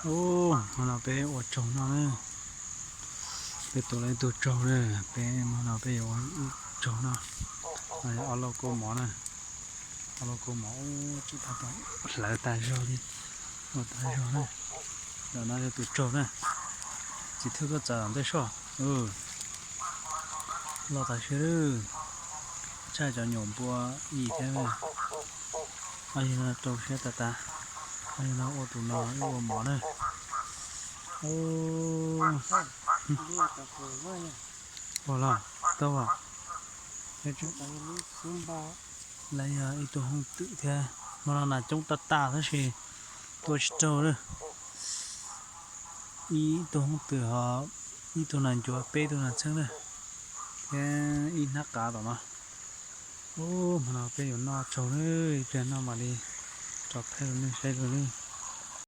Ub, hmo no peb ua tsaug noj na. Peb tua lawv ib tug tsaug na, peb hmo no peb yuav ua ib tsaug noj. Ob lauj kaub mov na, ob lauj kaub mov ub, hlawv tag zog li, ua tag zog na. Ntawm no yog tus tsaug na, txiv thwj tuaj txaws ntej soj. Loj tas siab lawm, tshaj cov nyuam npua yim thiab. Ob yawg no rau siab tas tas, ob yawg no ua tus no ua mov na. Ua los tau as. Lawv yog ib tug hooj twm thiab, hmo no nas coob tas tas tab sis tua tsis raug lawm. Ib tug hooj twm ho ib tug nas ncuav, peb tug nas txheeb na, thiab ib hnab qav tom no. Ub, hmo no peb yuav noj tsaug na, ib pliag noj mam li tso thaij rau nej saib dua na.